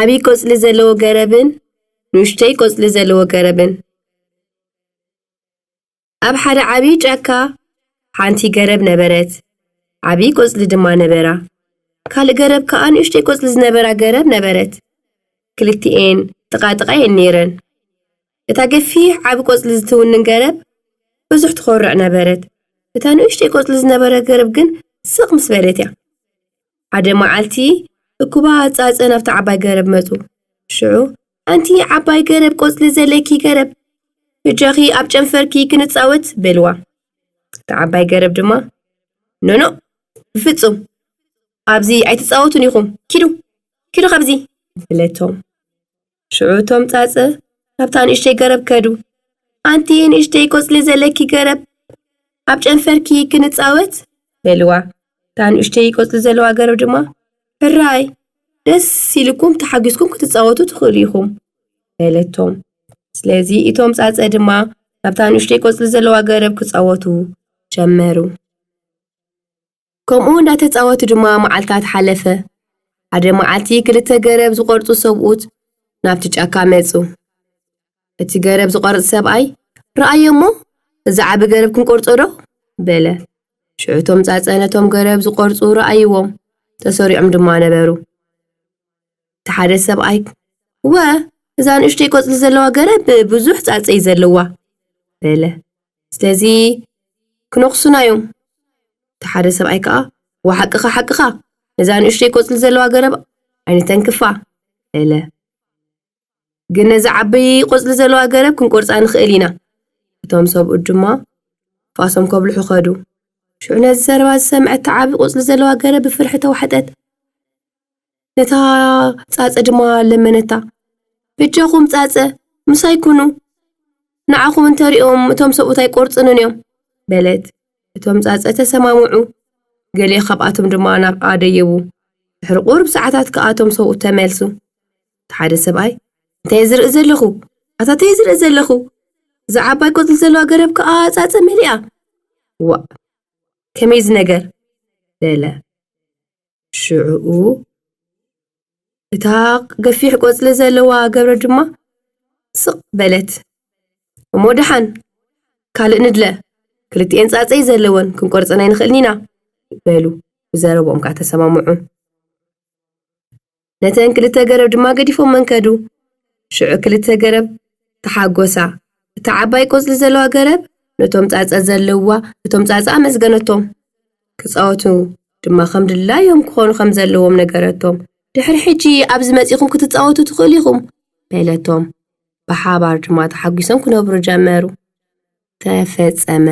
ዓብዪ ቆጽሊ ዘለዎ ገረብን ንእሽተይ ቆጽሊ ዘለዎ ገረብን። ኣብ ሓደ ዓብዪ ጫካ ሓንቲ ገረብ ነበረት። ዓብዪ ቆጽሊ ድማ ነበራ። ካልእ ገረብ ከኣ ንእሽተይ ቆጽሊ ዝነበራ ገረብ ነበረት። ክልቲኤን ጥቓጥቓ እየን ነይረን። እታ ገፊሕ ዓቢ ቆጽሊ ዝትውንን ገረብ ብዙሕ ትኾርዕ ነበረት። እታ ንእሽተይ ቆጽሊ ዝነበረ ገረብ ግን ስቕ ምስ በለት እያ። ሓደ መዓልቲ እኩባት ጻጸ ናብታ ዓባይ ገረብ መጹ። ሽዑ፣ "ኣንቲ ዓባይ ገረብ፣ ቆጽሊ ዘለኪ ገረብ፣ ብጃኺ ኣብ ጨንፈርኪ ክንጻወት?" በልዋ። እታ ዓባይ ገረብ ድማ፣ "ኖኖ፣ ብፍጹም ኣብዚ ኣይትጻወቱን ኢኹም። ኪዱ፣ ኪዱ ካብዚ!" በለቶም። ሽዑ እቶም ጻጸ ናብታ ንእሽተይ ገረብ ከዱ። "ኣንቲ ንእሽተይ ቆጽሊ ዘለኪ ገረብ፣ ኣብ ጨንፈርኪ ክንጻወት?" በልዋ። እታ ንእሽተይ ቆጽሊ ዘለዋ ገረብ ድማ፣ "ሕራይ፣ ደስ ኢልኩም ተሓጒስኩም ክትጻወቱ ትኽእሉ ኢኹም" በለቶም። ስለዚ እቶም ጻጸ ድማ ናብታ ንእሽተይ ቆጽሊ ዘለዋ ገረብ ክጻወቱ ጀመሩ። ከምኡ እንዳተጻወቱ ድማ መዓልታት ሓለፈ። ሓደ መዓልቲ ክልተ ገረብ ዝቖርጹ ሰብኡት ናብቲ ጫካ መጹ። እቲ ገረብ ዝቖርጽ ሰብኣይ፣ "ረኣዮ እሞ፣ እዚ ዓቢ ገረብ ክንቆርጾ ዶ?" በለ። ሽዑ እቶም ጻጸ ነቶም ገረብ ዝቖርጹ ረኣይዎም፣ ተሰሪዖም ድማ ነበሩ። እቲ ሓደ ሰብኣይ፣ "እወ፣ እዛ ንእሽተይ ቆጽሊ ዘለዋ ገረብ ብዙሕ ጻጸ እዩ ዘለዋ" በለ። "ስለዚ ክነኽሱና እዮም።" እቲ ሓደ ሰብኣይ ከኣ፣ "እወ፣ ሓቅኻ፣ ሓቅኻ፣ ነዛ ንእሽተይ ቆጽሊ ዘለዋ ገረብ ኣይንተንክፋ" በለ። "ግን ነዛ ዓበይ ቆጽሊ ዘለዋ ገረብ ክንቆርጻ ንኽእል ኢና።" እቶም ሰብኡት ድማ ፋሶም ከብልሑ ከዱ። ሽዑ ነዚ ዘረባ ዝሰምዐት እታ ዓቢ ቆጽሊ ዘለዋ ገረብ ብፍርሒ ተዋሕጠት። ነታ ጻጸ ድማ ለመነታ። "በጃኹም ጻጸ፣ ምሳይ ኩኑ። ንዓኹም እንተሪኦም እቶም ሰብኡት ኣይቆርጽንን እዮም" በለት። እቶም ጻጸ ተሰማምዑ። ገሊኡ ካብኣቶም ድማ ናብኣ ደየቡ። ድሕሪ ቁሩብ ሰዓታት ከኣ እቶም ሰብኡት ተመልሱ። እቲ ሓደ ሰብኣይ፣ "እንታይ ዝርኢ ዘለኹ? ኣታ እንታይ ዝርኢ ዘለኹ? እዛ ዓባይ ቆጽሊ ዘለዋ ገረብ ከኣ ጻጸ መሊኣ። ዋእ፣ ከመይ እዚ ነገር?" በለ። ሽዑኡ እታ ገፊሕ ቆጽሊ ዘለዋ ገረብ ድማ ስቕ በለት። "እሞ ደሓን ካልእ ንድለ፣ ክልቲኤን ጻጸይ ዘለወን፣ ክንቆርጸን ኣይንኽእልን ኢና" በሉ። ብዘረብኦም ከኣ ተሰማምዑ። ነተን ክልተ ገረብ ድማ ገዲፎመን ከዱ። ሽዑ ክልተ ገረብ ተሓጎሳ። እታ ዓባይ ቆጽሊ ዘለዋ ገረብ ነቶም ጻጸ ዘለዋ፣ ነቶም ጻጸ ኣመስገነቶም። ክጻወቱ ድማ ከም ድላዮም ክኾኑ ከም ዘለዎም ነገረቶም። "ድሕሪ ሕጂ ኣብዚ መጺኹም ክትጻወቱ ትኽእሉ ኢኹም" በለቶም። ብሓባር ድማ ተሓጒሶም ክነብሩ ጀመሩ። ተፈጸመ።